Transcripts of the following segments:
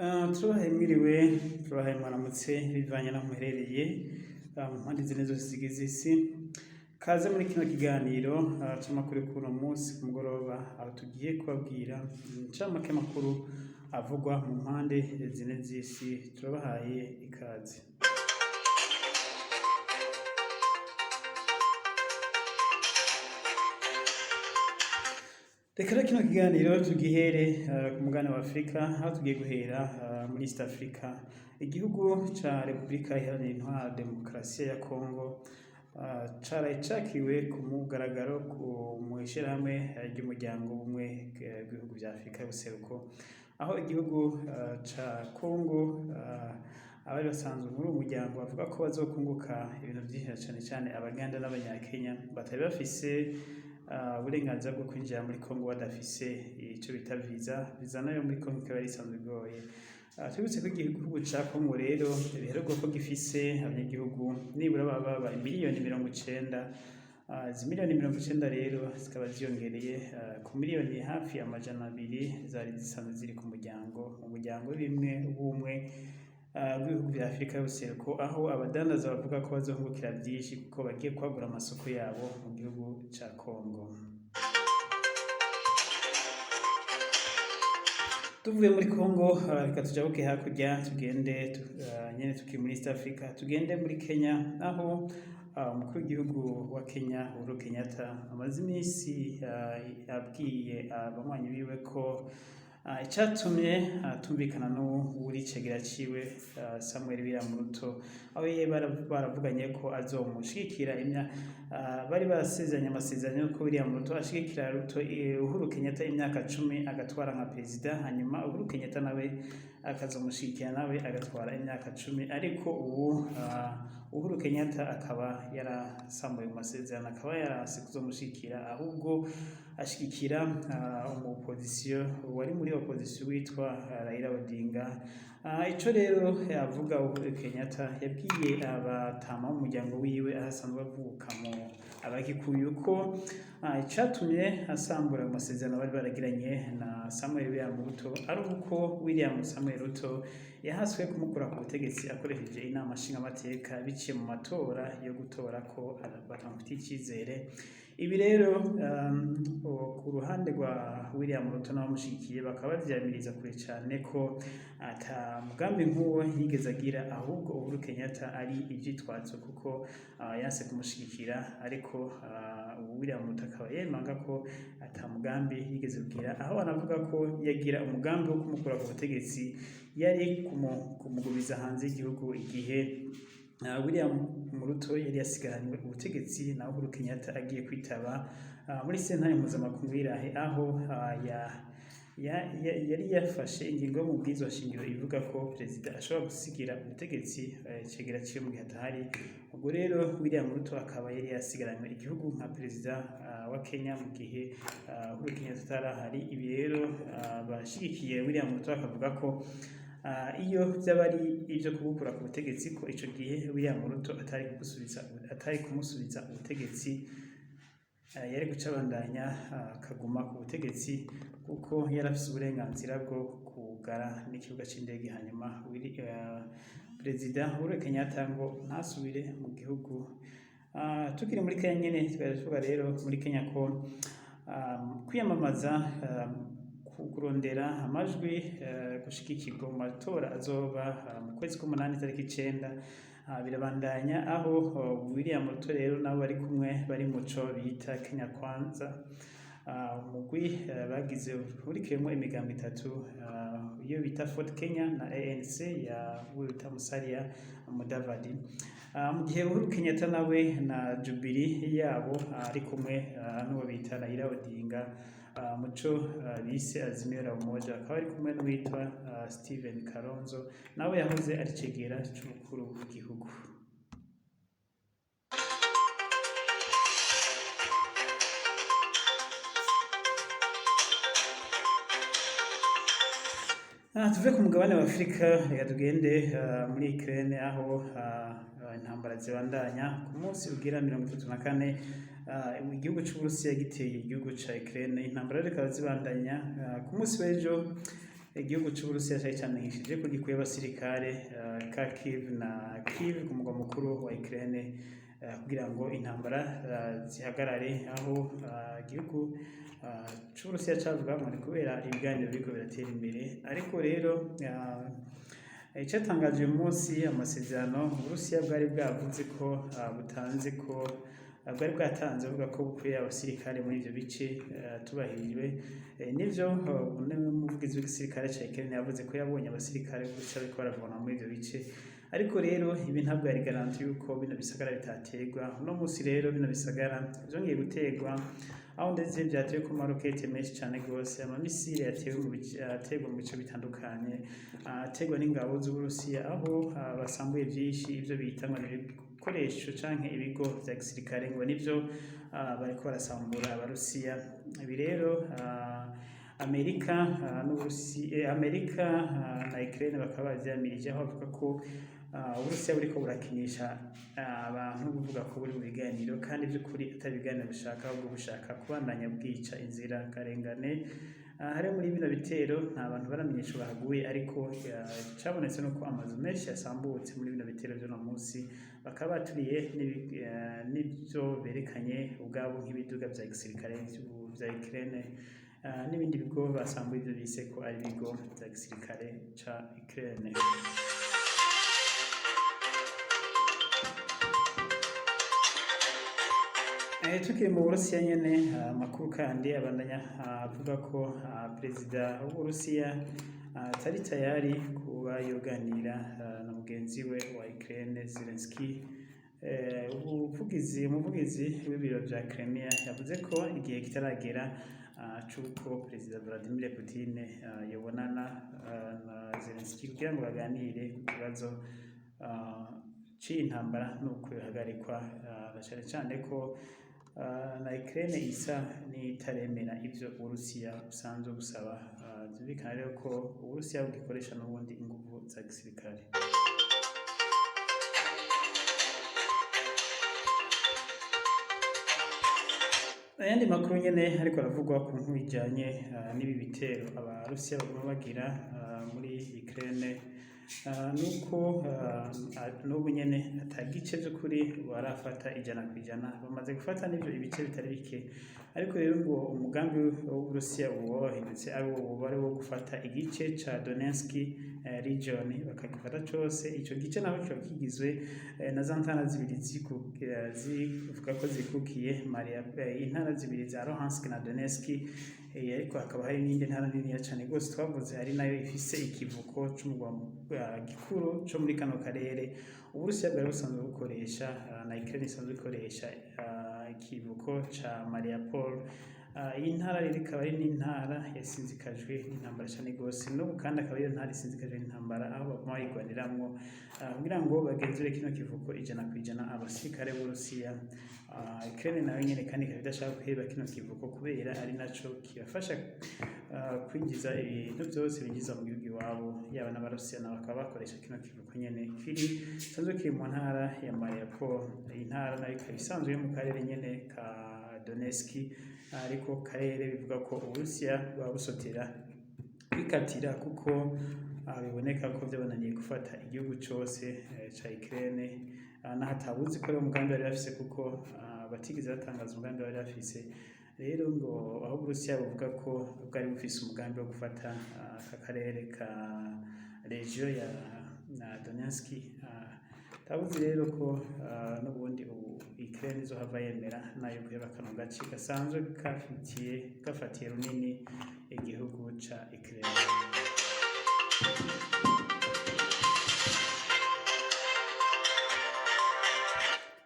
Turabahaye mwiriwe, turabahaye mwaramutse bivanye n'aho muherereye mu mpande zine zose zigize isi. Kaze muri kino kiganiro c'amakuru kuri uno munsi ku mugoroba, aho tugiye kubabwira incamake makuru avugwa mu mpande zine z'isi. Turabahaye ikaze. Reka rero kino kiganiro tugihere ku mugabane wa Afrika, aho tugiye guhera muri East Africa. Igihugu ca Repubulika Iharanira Intwaro Demokarasi ya Congo caraye cakiriwe ku mugaragaro mw'ishirahamwe ry'umuryango w'ubumwe bw'ibihugu vya Afrika y'ubuseruko, aho igihugu ca Congo abari basanzwe muri uwo muryango bavuga ko bazokunguka ibintu vyinshi, na cane cane Abaganda n'Abanyakenya batari bafise uburenganzira bwo kwinjira muri Congo badafise ico bita visa. Visa nayo muri Congo ikaba yari isanzwe igoye. Twibutse ko igihugu ca Congo rero bihererwa ko gifise abanyagihugu nibura baba baba 90 miliyoni. Izi 90 miliyoni rero zikaba ziyongereye ku miliyoni hafi 200 zari zisanzwe ziri ku muryango mu muryango w'ubumwe bw'ibihugu vya Afrika y'ubuseruko, aho abadandaza bavuga ko bazohungukira vyinshi kuko bagiye kwagura amasoko yabo mu gihugu ca Congo. Tuvuye muri Congo, reka tujabuke hakurya tugende nyene tukiri muri East Africa, tugende muri Kenya, aho umukuru w'igihugu wa Kenya Uhuru Kenyatta amaze imisi abwiye abanywanyi biwe ko icatumye atumvikana n'uwuri icegera ciwe Samuel William Ruto, aho ye baravuganye ko azomushigikira, bari barasezeranye amasezerano yuko William Ruto ashigikira Ruto, Uhuru Kenyatta imyaka 10 agatwara nka perezida, hanyuma Uhuru Kenyatta nawe akazomushigikira nawe agatwara imyaka 10. Ariko ubu Uhuru Kenyatta akaba yarasambuye mu masezerano, akaba yaranse kuzomushigikira, ahubwo ashigikira umu opposition wari muri opposition witwa Raila Odinga. Ico rero yavuga, Uhuru Kenyatta yabwiye abatama b'umuryango wiwe aho asanzwe avuka mu Abakikuyu ko icatumye asambura ayo masezerano bari baragiranye na Samuel William Ruto ari uko William Samuel Ruto yahaswe kumukura ku butegetsi akoresheje inama nshingamateka biciye mu matora yo gutora ko batamufitiye icizere. Ibi rero ku ruhande rwa William Ruto n'abamushigikiye bakaba bavyamiriza kure cane ko ata mugambi nk'uwo yigeze agira, ahubwo Uhuru Kenyatta ari ivyitwazo kuko yanse kumushigikira. Ariko William Ruto akaba yemanga ko ata mugambi yigeze kugira, aho anavuga ko yagira umugambi wo kumukura ku butegetsi yari kumugumiza hanze y'igihugu igihe William Ruto yari yasigaranywe ubutegetsi na Uhuru Kenyatta agiye kwitaba muri sentare mpuzamakungu y'Irahe, aho yari yafashe ingingo yo mu bwirizwa shingiro ivuga ko perezida ashobora gusigira ubutegetsi icegera ciwe mu gihe atahari. Ubwo rero William Ruto akaba yari yasigaranywe igihugu nka perezida wa Kenya mu gihe Uhuru Kenyatta atarahari. Ibi rero abashigikiye William Ruto bakavuga ko iyo vyaba ari ivyo kugukura ku butegetsi, ko ico gihe William Ruto atari kumusubiza ubutegetsi, yari guca abandanya akaguma ku butegetsi kuko yari afise uburenganzira bwo kugara n'ikibuga c'indege, hanyuma perezida Uhuru Kenyatta ngo ntasubire mu gihugu. Tukiri muri Kenya nyene, twari tuvuga rero muri Kenya ko kwiyamamaza kurondera amajwi gushigikirwa mu matora azoba mu kwezi k'umunani tariki 9 birabandanya, aho William Ruto rero nabo bari kumwe bari muco bita Kenya Kwanza, umugwi bagize uhurikiyemwo imigambi itatu, iyo bita Ford Kenya na ANC ya uwo bita Musalia Mudavadi, mu gihe Uhuru Kenyatta nawe na Jubilee yabo ari kumwe n'uwo bita Raila Odinga muco bise Azimio la Umoja, akaba ari kumwe n'uwitwa Steven Kalonzo nawe yahoze ari cegera c'umukuru w'igihugu. Tuve ku mugabane wa Afrika, reka tugende muri Ukraine, aho intambara zibandanya ku munsi ugira 34 igihugu c'Uburusiya giteye igihugu ca Ukraine. Intambara rero zikaba zibandanya ku munsi w'ejo. Igihugu c'Uburusiya cari camenyesheje ko gikuye abasirikare Kharkiv na Kiev, ku mugwa mukuru wa Ukraine, kugira ngo intambara zihagarare, aho igihugu c'Uburusiya cavuga ngo ni kubera ibiganiro biriko biratera imbere. Ariko rero icatangaje uyu munsi, amasezerano Uburusiya bwari bwavuze ko butanze, ko bwari bwatanze buvuga ko bukuye abasirikare muri ivyo bice, tubahirijwe. Nivyo n'umuvugizi w'igisirikare ca Ukraine yavuze ko yabonye abasirikare b'Uburusiya bariko baravana muri ivyo bice. Ariko rero ibi ntabwo yari garantie yuko bino bisagara bitaterwa. Uno munsi rero bino bisagara vyongeye guterwa, aho ndetse vyatewe ku marokete menshi cane gose, amamisile yatewe mu bice, aterwa mu bice bitandukanye, aterwa n'ingabo z'Uburusiya, aho basambuye vyinshi ivyo bita ngo ni ibikoresho canke ibigo vya gisirikare, ngo nivyo bariko barasambura Abarusiya. Ibi rero Amerika n'Uburusi, Amerika na Ukraine bakaba bavyamirije, aho bavuga ko Uburusiya buriko burakinisha abantu, buvuga ko buri mu biganiro kandi vy'ukuri atari ibiganiro bushaka, ahubwo bushaka kubandanya bwica inzira karengane. Hari muri bino bitero nta bantu baramenyesha bahaguye, ariko icabonetse nuko amazu menshi yasambutse muri bino bitero vy'uno munsi. Bakaba baturiye n'ivyo berekanye ubwabo nk'ibiduga vya gisirikare vya Ukraine n'ibindi bigo basambuye, ivyo bise ko ari ibigo vya gisirikare ca Ukraine. Tukiri mu Burusiya nyene, amakuru kandi abandanya avuga ko perezida w'Uburusiya atari tayari kuba yoganira na mugenzi we wa Ukraine Zelensky. Umuvugizi w'ibiro vya Crimea yavuze ko igihe kitaragera c'uko perezida Vladimir Putin yobonana na Zelensky kugira ngo baganire ku kibazo c'iyi ntambara n'uko yohagarikwa, na cane cane ko na Ukraine isa n'itaremera ivyo Uburusiya busanzwe busaba. Vyumvikana rero ko Uburusiya bugikoresha n'ubundi inguvu za gisirikare. Ayandi makuru nyene ariko aravugwa ku nkuru ijanye n'ibi bitero Abarusiya baguma bagira muri Ukraine, nuko n'ubu nyene ata gice vy'ukuri barafata 100%. Bamaze gufata n'ivyo ibice bitari bike, ariko rero ngo umugambi w'Uburusiya ubu wahindutse, ari wo woba ari uwo gufata igice ca Donetsk region, bakagifata cose. Ico gice naho kikaba kigizwe na za ntara zibiri zivuga ko zikukiye intara zibiri za Luhansk na Donetsk, ariko hakaba hari n'indi ntara niniya cane gose twavuze, ari nayo ifise ikivuko c'umugwa gikuru co muri kano karere Uburusiya bwari busanzwe bukoresha, na Ukraine isanzwe ikoresha, ikivuko ca Mariupol. Iyi ntara rero ikaba ari n'intara yasinzikajwe n'intambara cane gose n'ubu, kandi akaba ariyo ntara isinzikajwe n'intambara, aho baguma bayigwaniramwo kugira ngo bagenzure kino kivuko 100% abasirikare b'Uburusiya. Ukraine nayo nyene kandi ikaba idashaka guheba kino kivuko, kubera ari naco kibafasha kwinjiza ibintu vyose binjiza mu gihugu iwabo, yaba n'Abarusiya nabo bakaba bakoresha kino kivuko nyene kiri sanzwe kiri mu ntara ya Mariupol. Iyi ntara nayo ikaba isanzwe iri mu karere nyene ka Donetsk, ariko karere bivuga ko Uburusiya bwaba busotera kwikatira, kuko biboneka ko vyabananiye gufata igihugu cose ca Ukraine, naho atabuzi ko ari umugambi bari bafise, kuko batigeze batangaza umugambi bari bafise. Rero ngo aho Uburusiya buvuga ko bwari bufise umugambi wo gufata aka karere ka region ya na Donetsk, tabuzi rero ko n'ubundi ubu Ukraine izohava yemera nayo guheba kano gace gasanzwe gafatiye runini igihugu ca Ukraine.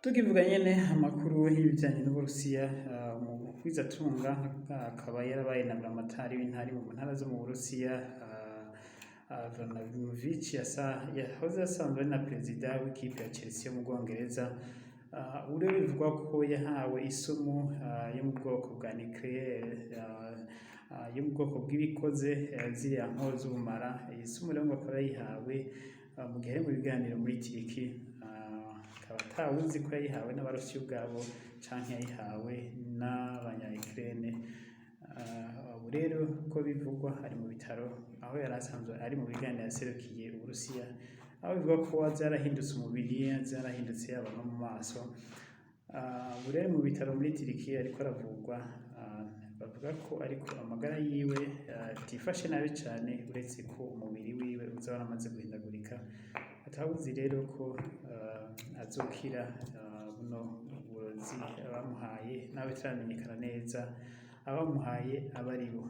Tukivuga nyene amakuru y'ibijanye n'Uburusiya, umugwizatunga akaba yarabaye na buramatari w'intara mu ntara zo mu Burusiya, Abramovich, yahoze asanzwe ari na perezida w'ikipe ya Chelsea yo mu Bwongereza, uriwe bivugwa ko yahawe isumu yo mu bwoko bwa nucléaire, yo mu bwoko bw'ibikoze ziriya nkozo z'ubumara. Iyi sumu rero ngo akaba yayihawe mu gihe ari mu biganiro muri Turiki, akaba atawuzi ko yayihawe n'Abarusiya ubwabo canke yayihawe n'abanya Ukraine. Ubu rero ko bivugwa ari mu bitaro aho yari asanzwe ari mu biganiro yaserukiye Uburusiya, aho bivugwa ko zarahindutse umubiri, zarahindutse yaba no mu maso. Ubu rero mu bitaro muri Turikiya ariko aravurwa, bavuga ko ariko amagara yiwe atifashe nabi cane, uretse ko umubiri wiwe uza waramaze guhindagurika. Atawuzi rero ko azokira buno burozi bamuhaye, nawe bitaramenyekana neza abamuhaye abaribo.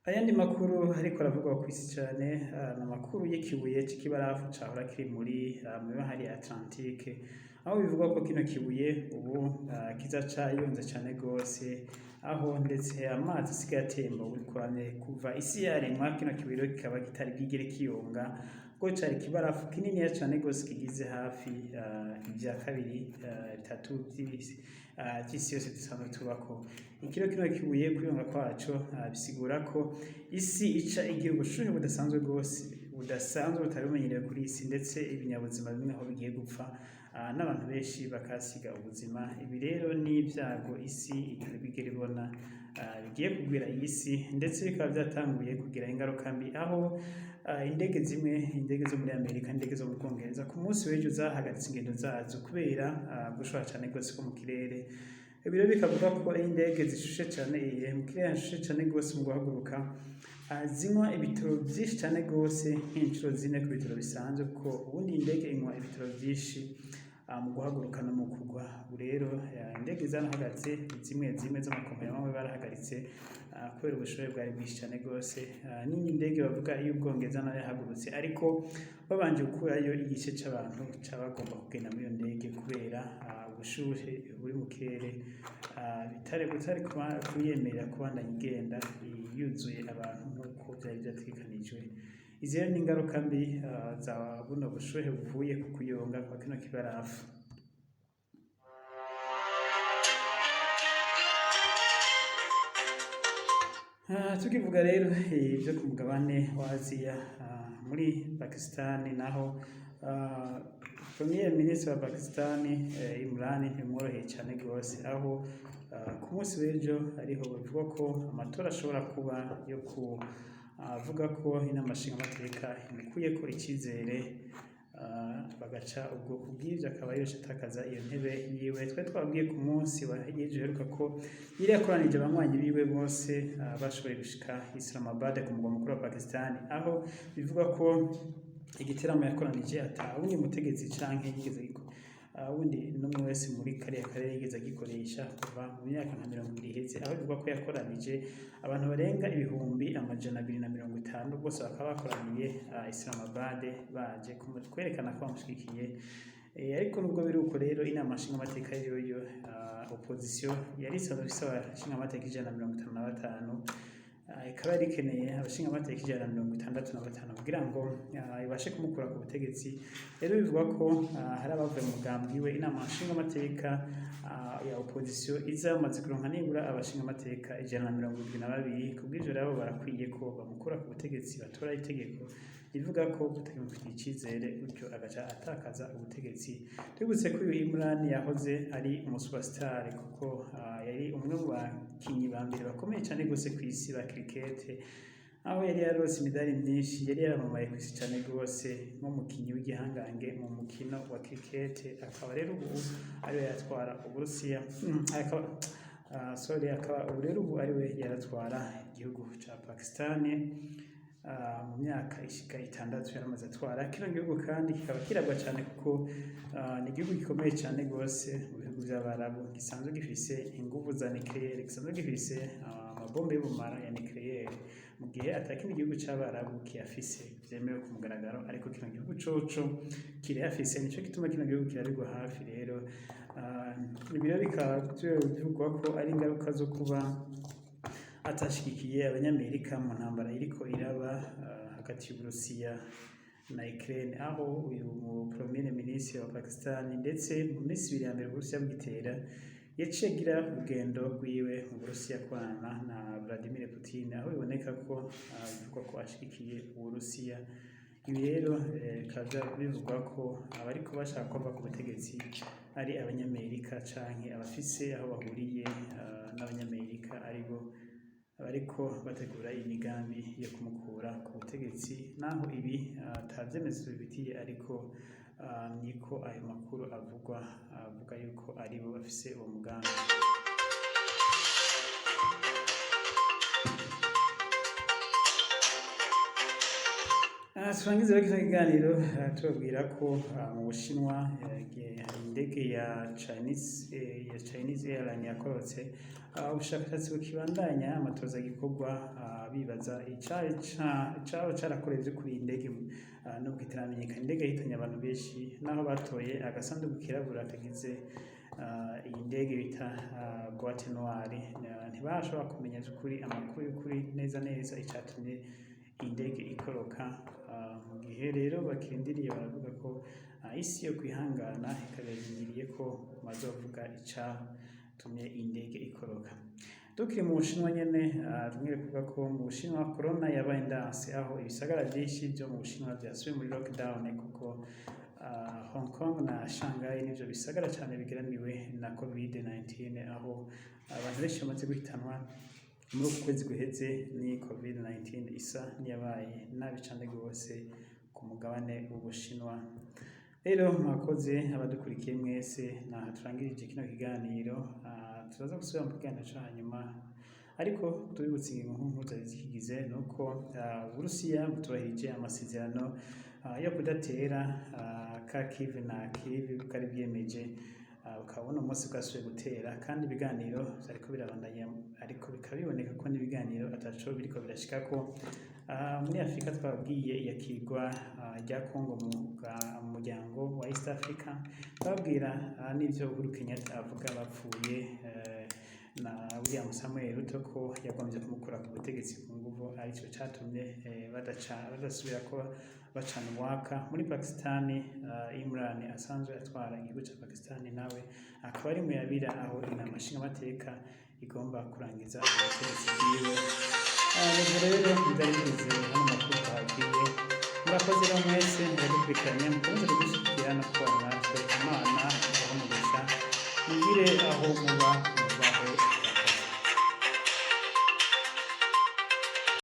Ayandi makuru ariko aravugwa kw'isi cane ni amakuru y'ikibuye c'ikibarafu cahora kiri muri mw'ibahari Atlantique, aho bivugwa ko kino kibuye ubu kiza cayonze cane gose, aho ndetse amazi asigaye atemba ubukorane kuva isi yaremwa. Kino kibuye rero kikaba kitari bwigere kiyonga, kuko cari ikibarafu kininiya cane gose kigize hafi ivya kabiri bitatu vy'isi yose dusanzwe tubako. Ikiro kino kibuye kuyonga kwaco bisigura ko isi ica igira ubushuhe budasanzwe gose, budasanzwe butari bumenyerewe kuri isi, ndetse ibinyabuzima bimwe aho bigiye gupfa, n'abantu benshi bakahasiga ubuzima. Ibi rero ni ibyago isi itari bwigere ibona, bigiye kugwira iyi si, ndetse bikaba vyatanguye kugira ingaruka mbi, aho indege zimwe, indege zo muri Amerika, indege zo mu Bwongereza, ku munsi w'ejo zahagaritse ingendo zazo kubera gushuha cane gose ko mu kirere. Ibi rero bikavuga ko indege zishushe cane, mu kirere hashushe cane gose, mu guhaguruka zinywa ibitoro vyinshi cane gose, nk'incuro zine ku bitoro bisanzwe, kuko ubundi indege inywa ibitoro vyinshi mu guhaguruka no mu kugwa. Ubu rero indege zarahagaritse, zimwe zimwe z'amakompanyi bamwe barahagaritse kubera ubushuhe bwari bwinshi cane gose. N'iyindi ndege bavuga y'Ubwongereza nayo yahagurutse, ariko babanje gukurayo igice c'abantu cabagomba kugenda muri iyo ndege kubera ubushuhe buri mu kirere, bitari butari kuyemerera kubandanya igenda yuzuye abantu nk'uko vyari vyategekanijwe. Izi rero ni ingaruka mbi za buno bushuhe buvuye ku kuyonga kwa kino kibarafu. Tukivuga rero ivyo ku mugabane wa Aziya, muri Pakistan naho Premier Ministre wa Pakistan Imran ntibimworoheye cane gose, aho ku munsi w'ejo ariho bivugwa ko amatora ashobora kuba yo kuvuga ko inama nshingamateka imukuyeko icizere, bagaca ubwo kubw'ivyo akaba yoca atakaza iyo ntebe yiwe. Twari twabwiye ku munsi w'ejo uheruka ko yari yakoranije abanywanyi biwe bose, bashoboye gushika Islamabad ku mugwa mukuru wa Pakistan, aho bivugwa ko igiteramo yakoranije ata wundi mutegetsi canke yigeze wundi n'umwe wese muri kariya karere yigeze agikoresha kuva mu myaka nka 20 iheze, aho bivugwa ko yakoranije abantu barenga 250,000, bose bakaba bakoraniye Islamabad baje kwerekana ko bamushigikiye. Ariko nubwo biri uko rero, inama nshingamateka yoyo opposition yari isanzwe ifise abashingamateka 155, ikaba yari ikeneye abashingamateka 165 kugira ngo ibashe kumukura ku butegetsi. Rero bivugwa ko hari abavuye mu mugambi wiwe, inama nshingamateka ya opposition iza yamaze kuronka nibura abashingamateka 172. Kubw'ivyo rero barakwiye ko bamukura ku butegetsi, batora itegeko rivuga ko kutamufitiye icizere, gutyo agaca atakaza ubutegetsi. Twibutse ko uyu Imran yahoze ari umusuperstar, kuko yari umwe mu bakinyi ba mbere bakomeye cane gose kw'isi ba cricket, aho yari yarose imidari myinshi, yari yaramamaye kw'isi cane gose nk'umukinyi w'igihangange mu mukino wa cricket. Akaba rero ubu ariwe yatwara Uburusiya, akaba sorry, akaba ubu rero ubu ariwe yaratwara igihugu ca Pakistan. Mu myaka ishika 6 yaramaze atwara kino gihugu, kandi kikaba kirabwa cane kuko ni igihugu gikomeye cane gose mu bihugu vy'Abarabu, gisanzwe gifise inguvu za nucléaire, gisanzwe gifise amabombe y'ubumara ya nucléaire, mu gihe ata kindi gihugu c'Abarabu kiyafise vyemewe ku mugaragaro, ariko kino gihugu coco kirayafise. Nico gituma kino gihugu kirabigwa hafi. Rero ibi rero bikaba bivugwa ko ari ingaruka zo kuba atashigikiye abanyamerika mu ntambara iriko iraba hagati y'Uburusiya na Ukraine, aho uyu mu premier ministre wa Pakistan, ndetse mu minsi 2 ya mbere Uburusiya bugitera, yaciye agira urugendo rwiwe mu Burusiya kubonana na Vladimir Putin, aho biboneka ko bivugwa ko ashigikiye Uburusiya. Ibi rero bikaba bivugwa ko abariko bashaka ko ava ku butegetsi ari Abanyamerika canke abafise aho bahuriye n'Abanyamerika, aribo bariko bategura imigambi yo kumukura ku butegetsi, naho ibi ata vyemezo tubifitiye, ariko niko ayo makuru avugwa, avuga yuko aribo bafise uwo mugambi. Turangize rero kino kiganiro tubabwira ko mu Bushinwa indege ya Chinese Airline yakorotse. Ubushakashatsi bukibandanya, amatohoza agikorwa, bibaza icaba carakorewe vy'ukuri iyi ndege, nubwo itaramenyekana. Indege yahitanye abantu benshi, naho batoye agasanduku kirabura kagize iyi ndege bita boîte noire. Ntibashobora kumenya vy'ukuri amakuru y'ukuri neza neza icatumye indege ikoroka. Mu gihe rero bakirindiriye, baravuga ko isi yo kwihangana ikabarindiriye ko bazovuga icatumye indege ikoroka. Tukiri mu Bushinwa nyene, tumwere kuvuga ko mu Bushinwa corona yabaye ndanse, aho ibisagara vyinshi vyo mu Bushinwa vyasubiye muri lockdown, kuko Hong Kong na Shanghai nivyo bisagara cane bigeramiwe na COVID-19, aho abantu benshi bamaze guhitanwa muri uku kwezi guheze ni COVID-19, isa niyabaye nabi cane gose ku mugabane w'Ubushinwa. Rero mwakoze abadukurikiye mwese, naha turangirije kino kiganiro. Turaza gusubira mu kiganiro co hanyuma, ariko tubibutse ingingo nkuru zari zikigize, nuko Uburusiya butubahirije amasezerano yo kudatera Kharkiv na Kyiv bwari bwiyemeje, bukaba buno munsi bwasubiye gutera, kandi ibiganiro vyariko birabandanya, ariko bikaba biboneka ko n'ibiganiro ataco biriko birashikako. Muri Afrika twababwiye iyakirwa rya Congo mu muryango wa East Africa, twababwira n'ivyo Uhuru Kenyatta avuga bapfuye na William Samuel Ruto, ko yagombye kumukura ku butegetsi ku nguvu, arico catumye badasubira ko bacana uwaka. Muri Pakistani, Imran asanzwe atwara igihugu ca Pakistani nawe akaba ari muyabira, aho inama nshingamateka igomba kurangiza ubutegetsi bwiwe. Nivyo rero vyari bigize hano makuru twagiye. Murakoze rero mwese muradukurikiranye, mukomeze kudushigikira no kubana natwe. Imana ibahe umugisha, mugire aho muba.